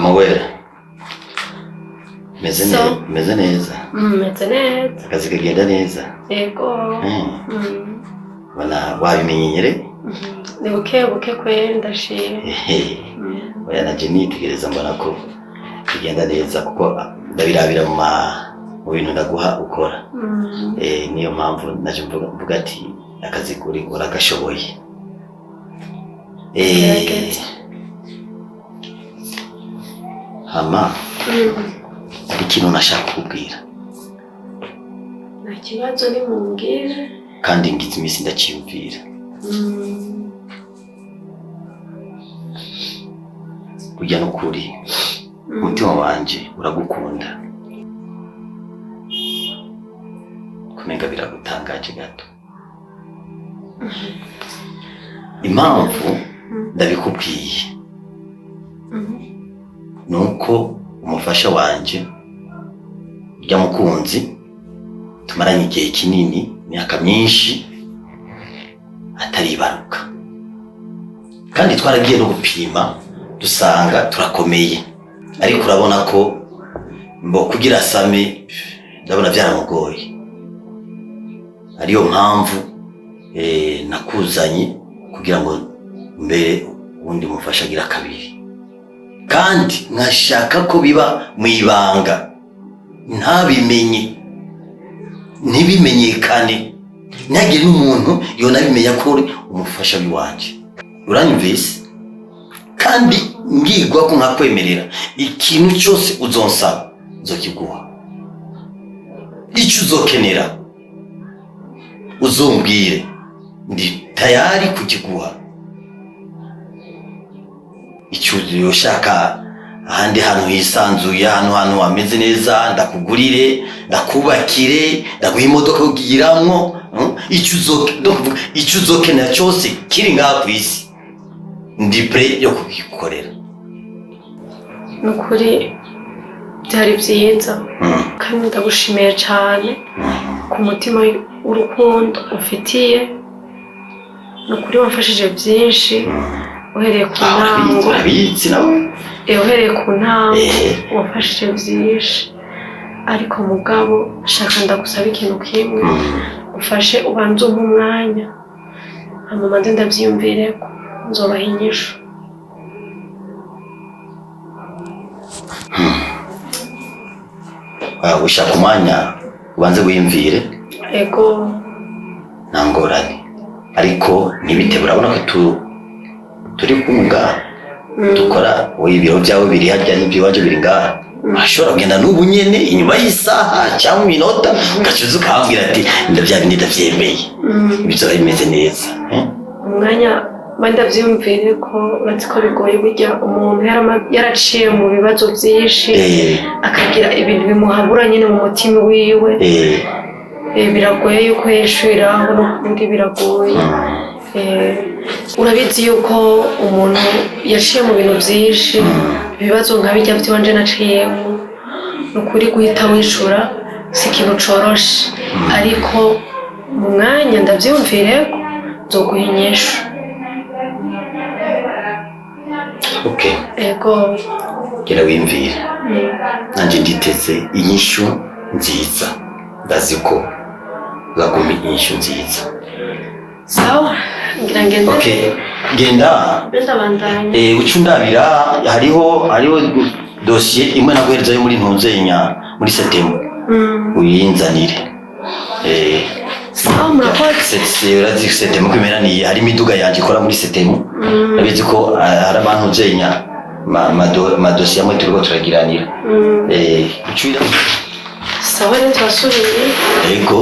Amawera meze So. neza, meze neza. Meze neza. Akazi kagenda neza. Yego. Ubona wabimenye nyere. Ni buke buke kweri, ndashima. Ehe. Oya, naje nitegereza mbona ko bigenda neza, kuko ndabirabira mu bintu ndaguha ukora. Niyo mpamvu naje mvuga ati akazi kuri uragashoboye. Gerageza. Hama hari ikintu nashaka kukubwira. Nta kibazo, nimumbwire. Kandi ngize iminsi ndaciyumvira. Burya n'ukuri umutima wanje uragukunda, kumenga biragutangaje gato. Impamvu ndabikubwiye nuko umufasha wanje urya mukunzi tumaranye igihe kinini, imyaka myinshi, ataribaruka, kandi twaragiye no gupima dusanga turakomeye, ariko urabona ko mbo kugira asame ndabona byaramugoye. Ariyo mpamvu nakuzanye kugira ngo mbere ubundi mufasha agira kabiri, kandi nkashaka ko biba mu ibanga, ntabimenye, ntibimenyekane, ntihagire n'umuntu yonabimenya ko uri umufasha w'iwanje. Uranyumvise? Kandi ngigwa ko nkakwemerera, ikintu cyose uzonsaba nzokiguha, icyo uzokenera uzombwire, ndi tayari kukiguha. Icyo ushaka, ahandi hantu hisanzuye, ahantu hameze neza, ndakugurire, ndakubakire, ndaguha imodoka yo kugiramwo, donc icyo uzokenera cyose kiri ngaha ku isi, ndi prêt yo kugikukorera. Ni ukuri byari byiza kandi ndagushimiye cyane ku mutima w'urukundo ufitiye. Ni ukuri wamfashije byinshi uhereye ku Ah, urabizi. ntango. Urabizi nawe. Uhereye ku ntango wamfashije byinshi, ariko mugabo shaka ndagusaba ikintu kimwe. Ufashe ubanze umpe umwanya, hanyuma manze ndabyiyumvire ko nzobaha inyishu. Ah, ushaka umwanya ubanze wiyumvire? Ego. Nta ngorane, ariko ntibitebe. Urabona ko turi kumwe ngaha, dukora. Wowe ibiro byawe biri harya n'iby'iwacu biri ngaha. Ashobora kugenda n'ubu nyene, inyuma y'isaha cyangwa iminota, ugaca uza ukambwira ati ndabya bindi ndavyemeye. Bizoba bimeze neza, eh? Umwanya mba ndabyiyumvire ko uretse ko bigoye, burya umuntu yaraciye mu bibazo byinshi, akagira ibintu bimuhabura nyine mu mutima wiwe. Biragoye yuko yishuriraho, n'ukuri biragoye. Urabizi yuko umuntu yaciye mu bintu byinshi, ibibazo nka bijya by'iwanje naciyemo, ni ukuri guhita wishura si ikintu coroshe, ariko mu mwanya ndabyiyumvire ko nzoguha inyishu. Okay. Ego. Gera wiyumvire. Nanjye nditeze inyishu nziza, ndazi ko uzaguma inyishu nziza. Sawa, ngira ngende. Okay, genda. Ndabandanya. Uca undabira, hariho dosiye imwe naguhereza yo muri ntunzenya muri setemu. Uyinzanire. Sawa, murakoze. Urazi setemu ko imeraniye, hari imiduga yanje ikora muri setemu. Urabizi ko hari abantu nzenya amadosiye amwe turiko turagiranira. Uca Sawa rero, turasubiye. Ego.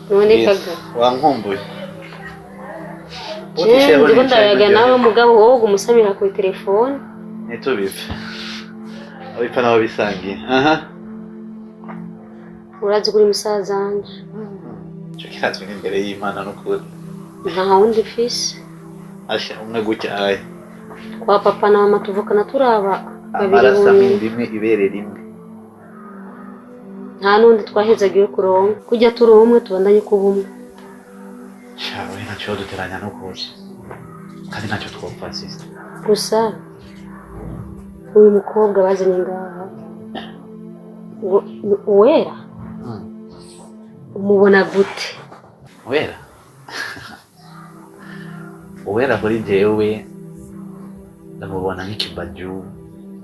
None kaga. Wankumbuye? Jewe ndiko ndayaga nawe, mugabo wowe uguma kuri telefone. Ntitubive, abipfa nabo bisangiye aha. Urazi kuri musaza wanje. Ico kirazwi n'imbere y'Imana n'ukuri. Nta wundi mfise. Asha umwe gutya aye. Kwa papa na mama tuvukana turaba babiri Amaraso amwe, bonyene. inda imwe, ibere rimwe. Nta n'undi twahezagiwe kuronka. Kujya turi umwe tubandanye kuba umwe. Shawe ntacyo duteranya n'ukuri. Kandi ntacyo twopfa, sister. Gusa uyu mukobwa bazanye ngaha ngo ni Uwera, umubona gute? Uwera? Uwera kuri jewe ndamubona nk'ikibaju,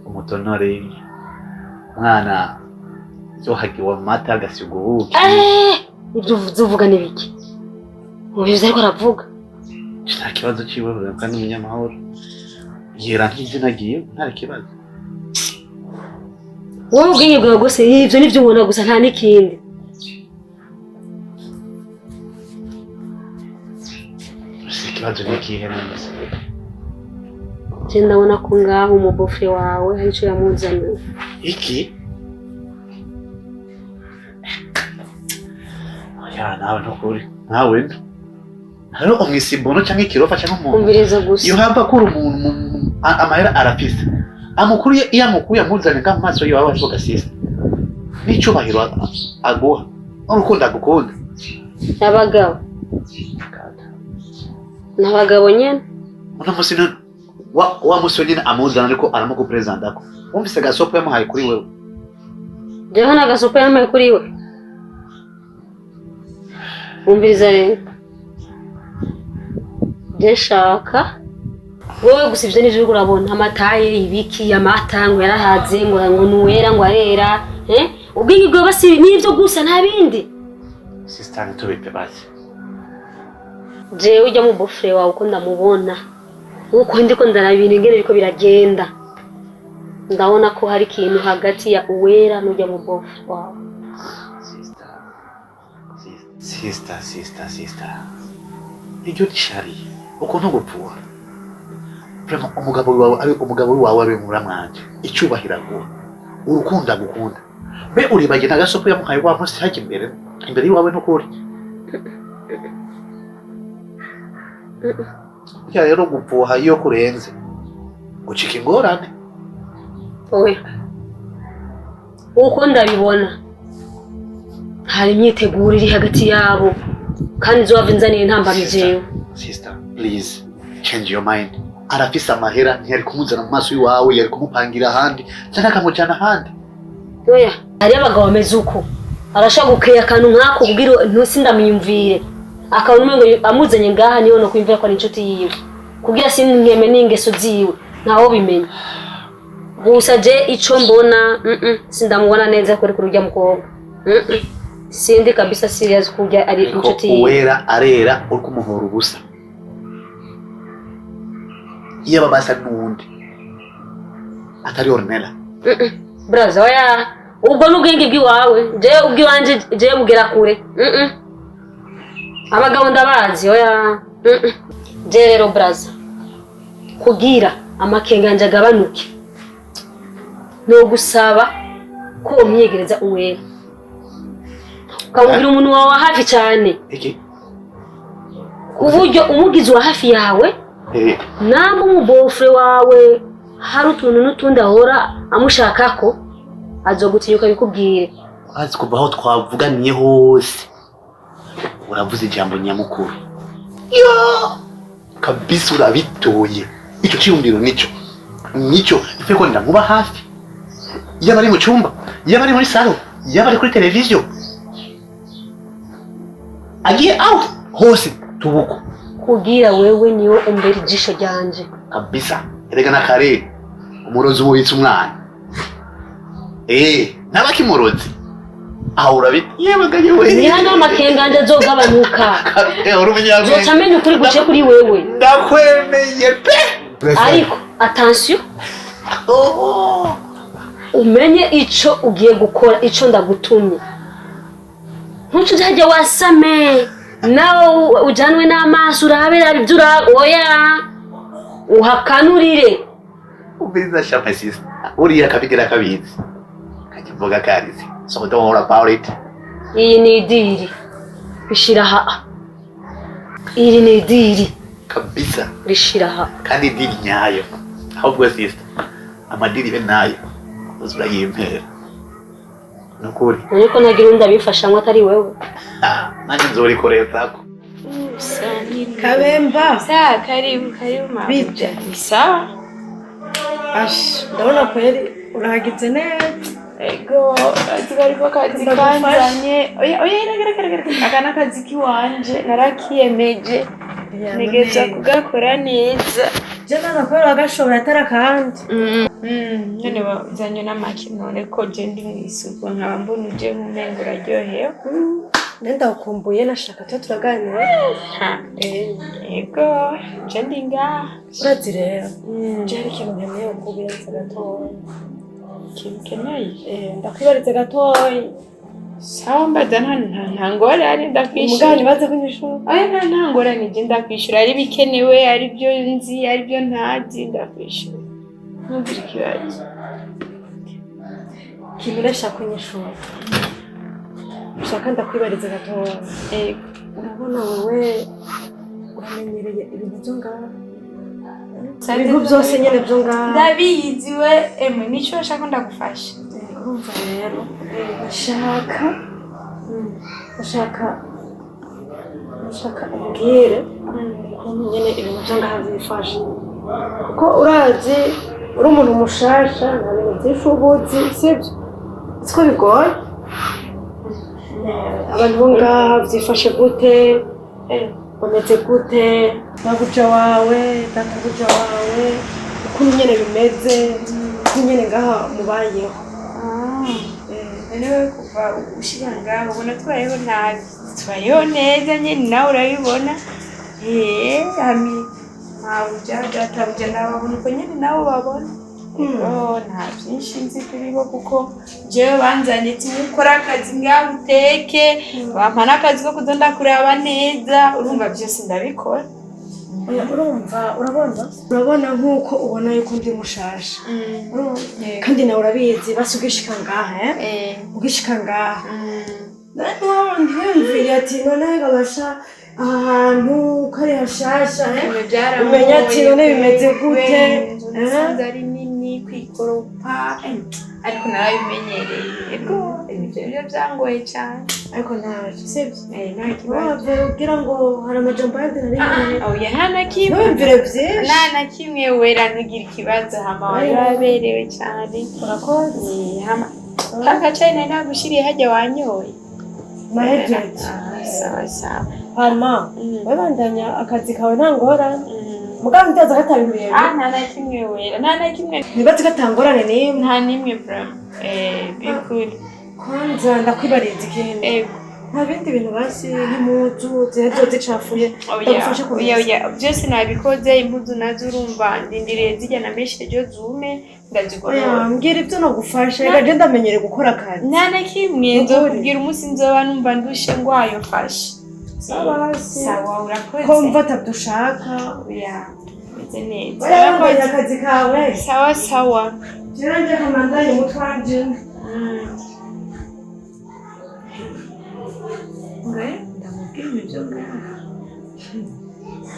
umutonore, umwana yohagiwe amata agasiga ubuki. Eh, ibyo uvuze uvuga ni biki? Ubivuze ariko aravuga. Nta kibazo ciwe, kandi umunyamahoro yera nk'izina agiye, nta kibazo. Wowe ubwenge bwawe gusa ibyo nibyo ubona gusa, nta n'ikindi. Si ikibazo ni ikihe none? Je ndabona ko ngaho umubofre wawe hari ico yamuzaniye. Iki? Oya, nawe ntukuri nawe hariho umwisibono cyangwa ikirofa cyangwa umuntu. Umviriza gusa. Iyo hava akura umuntu amahera arafise amukuru, iyo amukuye amuzanye nga mu maso yiwe avuga, sister, n'icyubahiro aguha n'urukundo agukunda. Abagabo n'abagabo nyene. Uno musi wa musi nyine amuzana ariko aramukupresentako, wumvise gasopo yamuhaye kuri wewe? Jeho n'agasopo yamaye kuri we. Umviriza rero, je shaka wowe gusa ivyo nivyo uriko urabona, amataye ibiki, amata ngo yarahaze, ngo nuwera, ngo arera, eh, ubwenge bwawe basi nivyo gusa, nta bindi. Sister, ntitubipe basi. Jewe ujya mu bofre wawe uko ndamubona, uko ndiko ndaraba ibintu ingene biriko biragenda, ndabona ko hari ikintu hagati ya Uwera n'ujya mu bofre wawe. Sister, sister, sister, sister, iryo nishari ukuntu gupfuha. Vraiment, umugabo wawe ari umugabo wawe, ari muramwanje, icyubahiro aguha, urukundo agukunda, mbe uribagiye agasopo yamuhaye wa munsi hajya imbere y'iwawe n'ukuri? Burya rero gupfuha iyo kurenze gucika ingorane. Oya, uko ndabibona hari imyiteguro iri hagati yabo, kandi nzova inzaniye intambamyi jewe. Sister, please change your mind. Arafise amahera, ntiyari kumuzana mu maso y'iwawe, yari kumupangira ahandi cyangwa akamujyana ahandi. Oya, hariyo abagabo bameze uko, arashobora gukeya akantu nk'ako kugira ntusi ndamwiyumvire, akabona umengo amuzanye ngaha niyo no kwiyumvira ko ari inshuti yiwe, kugira sinkeme n'ingeso ziwe ntawo bimenya. Gusa je ico mbona, sindamubona neza kuri kurujya mukobwa. Sindi kabisa serious kurya ari Ariko inshuti yiwe. Uwera arera, uri kumuhora ubusa. Iyo babasa n'uwundi atari Ornella. Braza, oya, ubwo n'ubwenge bw'iwawe, je ubw'iwanje je bugera kure. Abagabo ndabazi, oya. Je rero braza, kugira amakenga yanje agabanuke, no gusaba ko umyegereza Uwera, ukamubwira umuntu wawe wa hafi cyane, Iki? ku buryo umugizi wa hafi yawe, namba umubofre wawe hari utuntu n'utundi ahora amushakako, azogutinyuka bikubwire. Urazi kuva aho twavuganiye hose uravuze ijambo nyamukuru. Yo kabisa, urabitoye. Icyo cyiyumviro nico ife ko ndamuba hafi, yaba ari mu cyumba, yaba ari muri salon, yaba ari kuri televiziyo, agiye out hose tubuko. Kugira wewe niwe umbera ijisho ryanje. Kabisa, erega na kare umurozi umubitse umwana, ntabakimurozi aho urabita yewe gaye we. Ni hano amakenga yanje azogabanuka. Uri umunyabwenge. Zoca amenya ukuri guce kuri wewe. Ndakwemeye pe. Ariko attention, Oh. umenye ico ugiye gukora, ico ndagutumye. Ntuce ujya wasame nawe ujanwe n'amaso urabe raba ibyo uraba, oya, uhakanurire. Umviriza sha, my sister, uriya akabigira kabizi kakivuga karize, so don't worry about it. Iyi ni idiri rishira aha, iri ni idiri. Kabisa. Rishira aha. Kandi idiri nyayo. Ahubwo sister, amadiri be nayo uzurayimpera. Nukuri. None ko ntagira undi abifashamwo atari wewe. Nanjye nzorikorezako. Kabemba. Sawa, karibu karibu mama. Bite? Ni sawa. Ash, ndabona kweli urahagize neza. Ego, ariko kazi Ndagufasha. kanzanye. Oya oya reka reka reka. Aka n'akazi kiwanje narakiyemeje. Ntegerezwa kugakora neza. Je naza kweli wagashoboye atari akandi. None wazanye n'amaki none ko je ndi mw'isuku nkaba mbona uje nkumengo uraryohewe. Nenda ukumbuye nashaka tuba turaganira. Ha. Ego, je ndi ngaha. Urazi rero, je hari ikintu nkeneye kukubwira gatoya. Ikintu ukeneye? Ndakwibariza gatoya. Sawa mbaza nta ngorane ndakwishyura. Umugabo ntibaze kunyishura. Oya nta ngorane je ndakwishyura ari bikenewe ari byo nzi ari byo ntazi ndakwishyura. Ntugire ikibazo. Ikintu urashaka kunyishura. Ushaka ndakwibariza gatoya. Ego. Urabona wowe uramenyereye ibintu byo ngaha. Ibintu byose nyene byo ngaha. Ndabizi we emwe nico nshaka ndagufasha. Urumva rero ndashaka umbwire ukuntu nyene ibintu byo ngaha byifashe, kuko urazi uri umuntu mushasha nta bintu byinshi uba uzi, sibyo? Siko bigoye abantu bo ngaha byifashe gute, bameze gute, mabuja wawe databuja wawe, ukuntu nyene bimeze, ukuntu nyene ngaha mubayeho. None wewe kuva ushika ngaho ubona tubayeho nabi, tubayeho neza nyene nawe urabibona. Hami mabuja databuja ndababona uko nyene nawe ubabona. Ego nta byinshi nzi kuri bo kuko jewe banzanye ati ukora akazi ngaho uteke, bampa n'akazi ko kuza ndakuraba neza, urumva byose ndabikora. Urumva urabona nk'uko ubona yuko ndi mushasha. Kandi nawe urabizi basi ugishika ngaha ugishika ngaha ntiwiyumvire ati none babasha aha hantu ko ari hashasha umenya ati none bimeze gute. Nasanze ari nini kwikoropa ariko narabimenyereye. Ego ibyo byo byangoye cyane ariko ntacyo sibyo. Nta kibazo. Ugira ngo hari amajambo yandi nari nkeneye. Oya nta na kimwe. Ntiwiyumvire byinshi. Nta na kimwe wera ntugire ikibazo hama wari waberewe cyane. Urakoze. Hama kaka cayi nari nagushiriye harya wanyoye. Nahejeje. Sawa sawa. Hama wabandanya akazi kawe nta ngorane. Mugabo ndaza gatabihuye. Nta na kimwe wera nta na kimwe. Nibaze gatangorane nimwe. Nta nimwe bro. Bikuri. Kwanza ndakwibariza ikintu. Ego. Nta bindi bintu basi nk'impuzu zihejo zicafuye. Ndagufasha kubimesa. Oya byose nabikoze impuzu nazo urumva ndindiriye zijya na menshi ejo zume ndazigorora. Oya mbwira ibyo nagufasha reka je ndamenyere gukora akazi. Nta na kimwe nzokubwira umunsi nzoba numva ndushe ngwayo mfashe. Sawa sawa urakoze. Ko mva atadushaka. Oya meze neza. Urakoze akazi kawe. Sawa sawa. Jewe nje kamandanye umutwe wanje. Ngwe ndamubwira ibyo ngaha.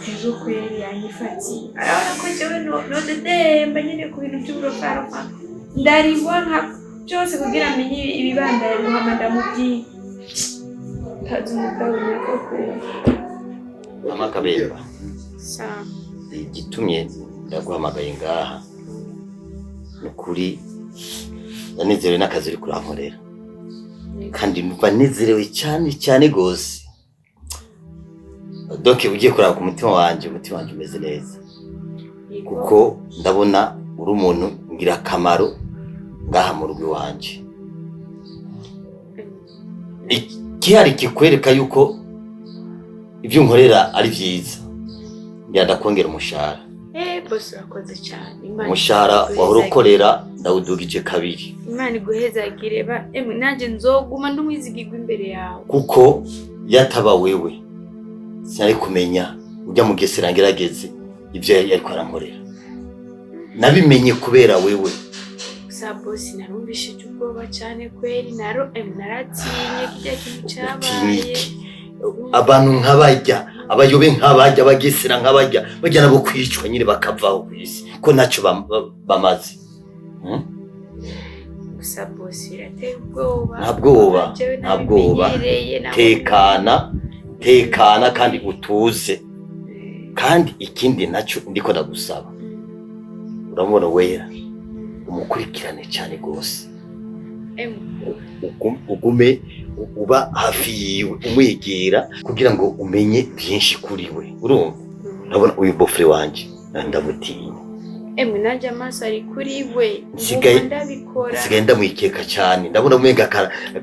Ejo kweli yanyifatiye. Arabona ko jewe nodedemba nyene ku bintu by'uburofarofa. Ndaribwa nka byose kugira amenye ibibandaye guhama ndamubwira. Ntazi umugabo nyako kweli. Mama Kabemba. Sawa. Igitumye ndaguhamagaye ngaha nukuri ndanezerewe n'akazi uri kurankorera. Kandi numva nezerewe cyane cyane gose. Donc ugiye kuraba ku mutima wanje, umutima wanje umeze neza. Kuko ndabona uri umuntu ngira akamaro ngaha mu rugo iwanje. Ikihari kikwereka yuko ibyo nkorera ari vyiza. Ngira ndakongera umushahara. Boss urakoze cyane. Umushahara wahora ukorera ndawudugije kabiri. Imana iguhezagire ba emwe nanje nzoguma ndumwizigirwa imbere yawe. Kuko yataba wewe sinari kumenya ujya mu gesera ngerageze ibyo yariko arankorera. Nabimenye kubera wewe. Gusa boss narumvishije ubwoba cyane kweri naratinye kijya kintu cyabaye. Abantu nk'abajya abayobe nk'abajya bagesera nk'abajya bajya nabo kwicwa nyine bakavaho ku isi ko ntacyo bamaze. Gusa bosi birateye ubwoba. Nta bwoba, Jewe nta bwoba. nabimenyereye, Tekana, tekana kandi utuze. Kandi ikindi naco ndiko ndagusaba, uramubona Wera, umukurikirane cyane gose. Emwe. Ugume uba hafi yiwe, umwegera kugira ngo umenye byinshi kuri we. Urumva, urabona uyu beau-frère wanje ndamutinya. Emwe, nanjye amaso ari kuri we. Nsigaye Nguma ndabikora. Nsigaye ndamwikeka cyane. Ndabona umenga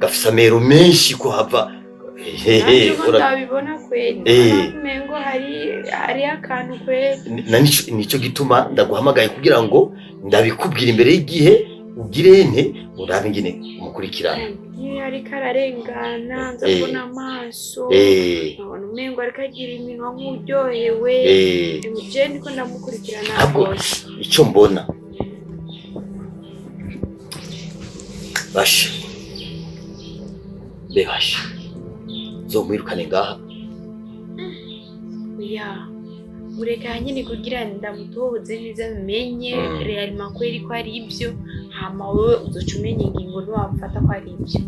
gafise amero menshi ko hava hehe. Nanjye ubu ndabibona kweli. Umengo hari akantu kweli. Na nico gituma ndaguhamagaye kugira ngo ndabikubwira imbere y'igihe, ugire nte urabe ingene umukurikirana. Iyo ariko ararengana nza mbona amaso, nkabona umengo ariko agira iminwa nk'uryohewe. Je ndiko ndamukurikirana Ahubwo rwose. icyo mbona basha be basha zomwirukane ngaha. Ya, ureka nyine kugira ndamutohoze neza, menye réellement kweri ko ari ibyo, hama wewe uzoca umenya ingingo ntiwamfata ko ari ibyo,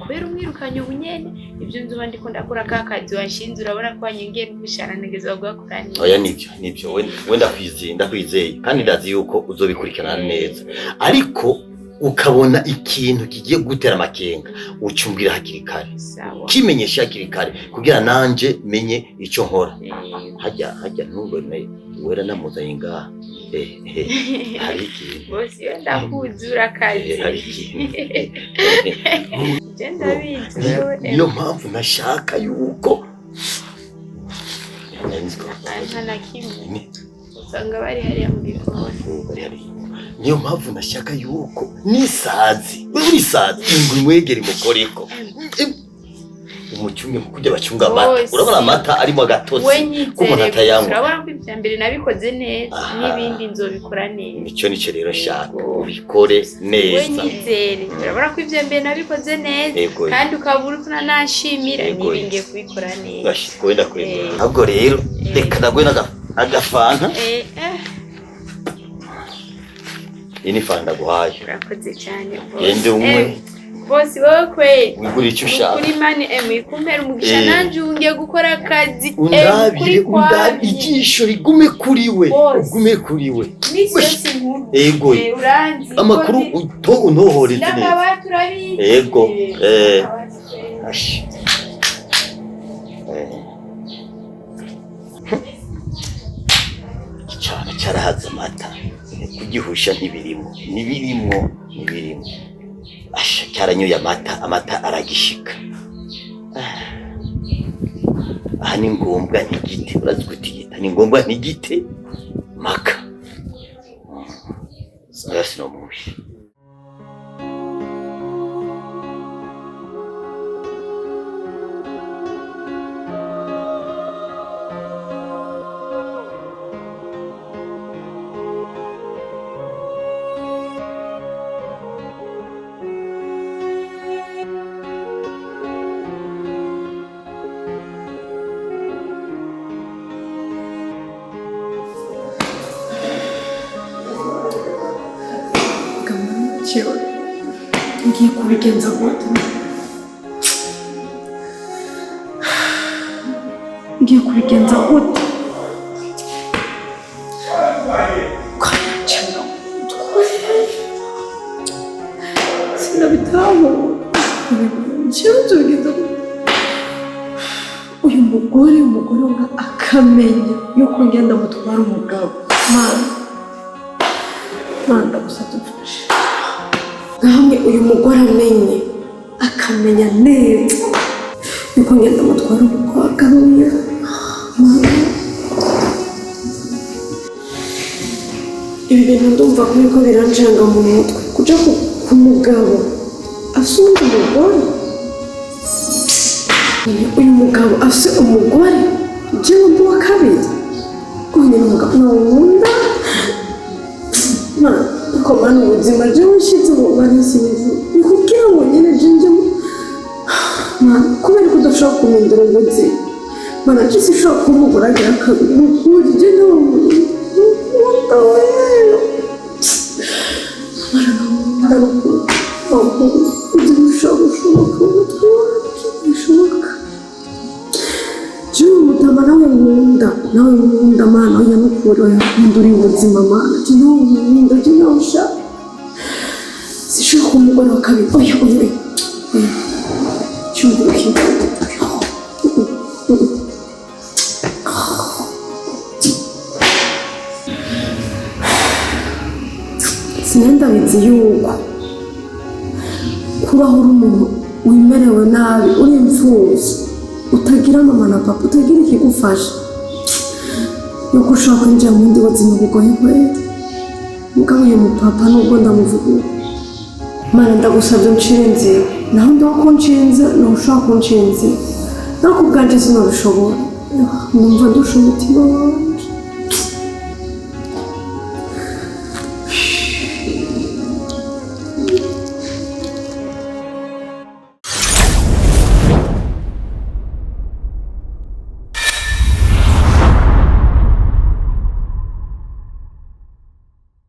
kubera umwirukanye ubu nyene ibyo nzoba ndiko ndakora ka kazi washinze, urabona ko wanyongera n'umushahara, ntegeza kugakora neza. Oya, nibyo, we ndakwizeye, ndakwizeye kandi ndazi yuko uzobikurikirana neza, ariko ukabona ikintu kigiye gutera amakenga ucumbwira hakiri kare. Sawa. Kimenyesha hakiri kare kugira nanje menye icyo nkora. Hajya ntubone Wera namuzanye ngaha, hari ikintu. Bose iyo ndakuzura akazi. Hari ikintu. Je ndabizi wewe. Niyo mpamvu nashaka yuko nari nzi ko Nta na kimwe, usanga bari hariya mu gikoni. Bari hariya. Niyo mpamvu nashaka yuko nisazi, wewe urisazi ingwe imwegere imukoreko, umucunge kujya bacunga amata. Bose. Urabona amata arimo agatotsi We ko umuntu nyizere atayanywa. Urabona ko ibya mbere nabikoze neza, Aha. n'ibindi nzobikora neza. Nicyo rero nshaka, Yego. ubikore We neza. nyizere, urabona ko ibya mbere nabikoze neza, Yego. kandi ukaba uri kunanashimira. Yego. N'ibi ngiye kubikora neza. Bashi, wenda kwemera. Ahubwo rero reka naguhe agafanta. Iyi ni fanta ndaguhaye. Urakoze cyane boss. Gende unywe. Boss wowe kweli Wigurire icyo ushaka. Kuri mani emwe kumpera umugisha. Nanjye ubu ngiye gukora akazi Undabire, kuri undabire, kwamye. ijisho rigume kuri we. Bose. Ugume kuri we. Iminsi yose inkuru. Yego. Uranzi Amakuru ko uto untohoreze neza. n'akabati urabizi. Yego. Akabati kweli. Ashi. Icana cyarahaze amata, kugihusha ntibirimo, ntibirimo, ntibirimo. Asha, cyaranyoye amata, amata aragishika. Ah. Aha ni ngombwa ntigite, urazi gutigita, ni ngombwa ntigite maka oya sinomubi. Jewe ngiye kubigenza gute? Ngiye kubigenza gute? Kwanacana umutwe, sinabitahura. Jewe nzobigenza gute? Uyu mugore, umugore we akamenya yuko ngenda mutwara umugabo. Mana, Mana, ndagusabye umfashe. Nkamwe uyu mugore amenye, akamenya neza yuko ngenda mutwara umukobwa wiwe. Mana, ibi bintu ndumva ko biriko biranjanga mu mutwe, kuja ku mugabo afise uwundi mugore. Uyu mugabo afise umugore, jewe mba uwa kabiri. Uyu mugabo nawukunda. Mana, ko mana, ubuzima jewe nshize ubu barisibiza ni kugira ngo nyine jinje. Mana, kubera ko udashobora kumindura ubuzima. Mana, je sinshobora kuba umugore agira kabiri. Ni ukuri je ntabukunda we. Mana, ndagukunda. Ibyo bishobora gushoboka umutwe wanjye bishoboka. Jewe mutama nawe nkunda, nawe nkunda mana, oya nukuri, oya nkunda uri ubuzima mana, je nawe nkunda, je nawe ushaka. Sishobora kuba umugore wa kabiri, oya oya oya oya. Cyumvira kimwe. Sinendabizi yuko kubaho uri umuntu wimerewe nabi, uri imfuvyi, utagira mama na papa, utagira ikigufasha, yuko ushobora kwinjira mu bundi buzima bugoye kweri. Mugabo uyu mupapa nubwo ndamuvuga ubu, Mana ndagusabye uncire inzira, naho ndiho kuncira inzira, ntushobora kuncira inzira, naho ku bwanje sinabishobora, numva ndusha umutima wawe.